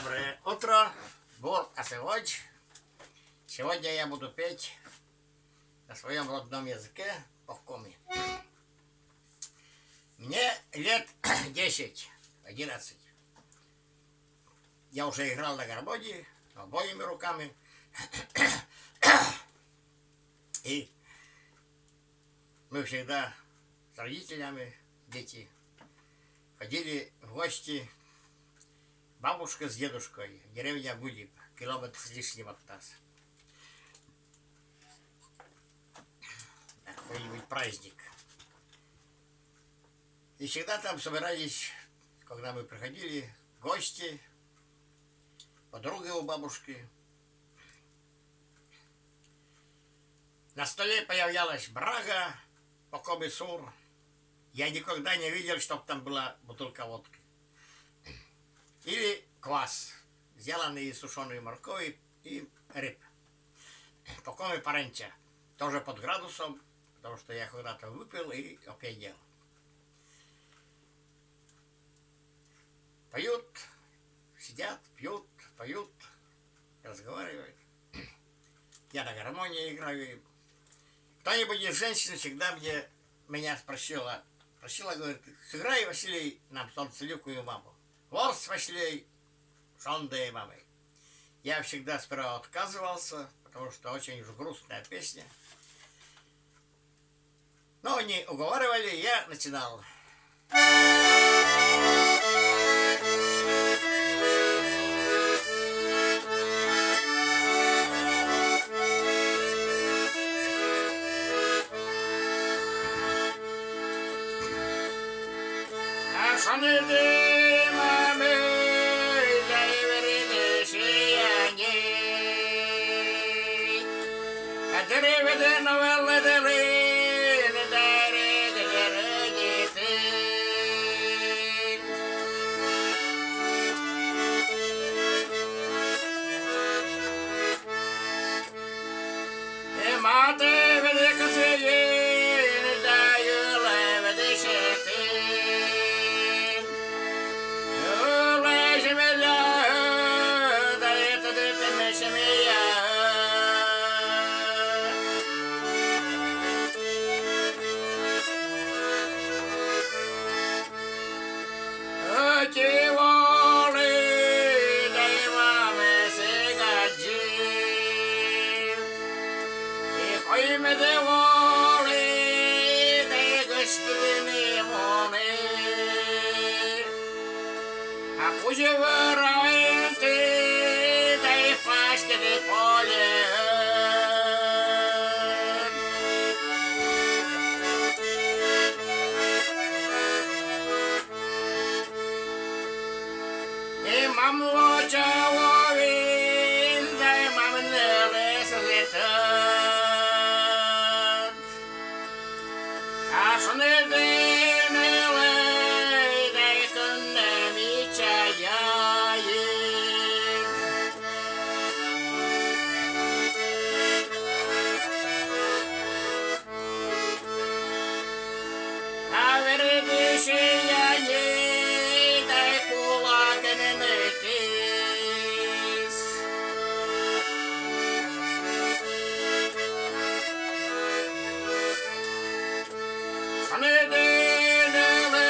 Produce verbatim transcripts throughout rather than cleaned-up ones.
Доброе утро, бур асывводз. Сегодня я буду петь на своем родном языке, по-коми. Мне лет десять, одиннадцать. Я уже играл на гармони обоими руками. И мы всегда с родителями, дети, ходили в гости бабушка с дедушкой, деревня Гудип, километр с лишним от нас. На какой-нибудь праздник. И всегда там собирались, когда мы приходили, гости, подруги у бабушки. На столе появлялась брага, по-коми сур. Я никогда не видел, чтоб там была бутылка водки. Или квас, сделанный из сушеной моркови и рыб. По-коми паренча. Тоже под градусом, потому что я когда-то выпил и опьянел. Поют, сидят, пьют, поют, разговаривают. Я на гармонии играю. Кто-нибудь из женщин всегда мне, меня спросила, спросила, говорит: «Сыграй, Василий, нам солнцелюкую маму. Ворс, Василий, шондые мамы». Я всегда сперва отказывался, потому что очень уж грустная песня. Но они уговаривали, я начинал. Шондые мамы, да и вредные сияние. Деревья новеллы делы, дари деревья. Маты ведь кысыйын, да юлы ведь шетын. Юлы земля, да это ты пенсия. Ӧти волы, да и мамы сыгадзи. И коймеды волы, да и гыштыны муны. А кузь вӧраын ты, да и паськеды поле. И мам лоча ловин, да и мамын нелес летат. А шондые нелы, да и кыннэ мича яйын. А вердыши яни, да и кулакын нытыс. Шондые нелы,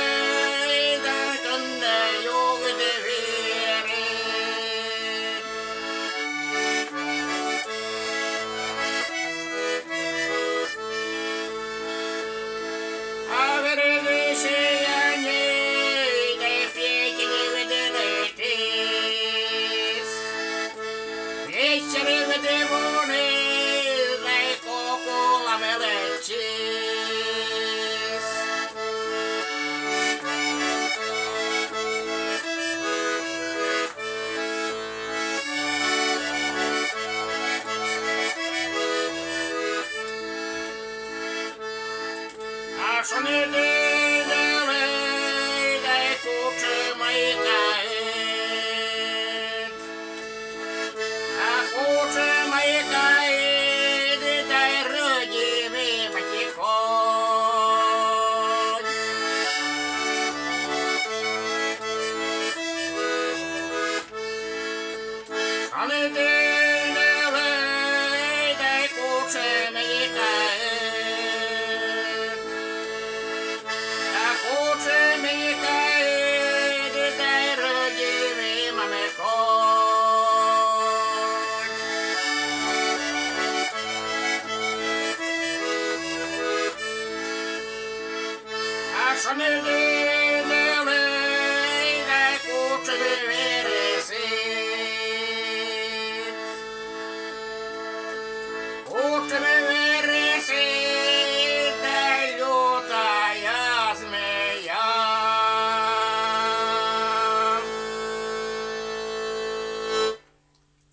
да и кыннэ югыт верын. А вердыши яни, да и петь не ведыны тыс. Вечер веды муны, да и кокуламы лэчыс. А шондые нелы, да и кучи майкаыд. А кучи майкаыд, да и рыдими батькод.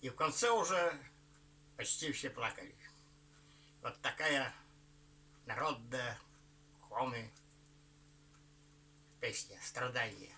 И в конце уже почти все плакали. Вот такая народная коми песня, страдание.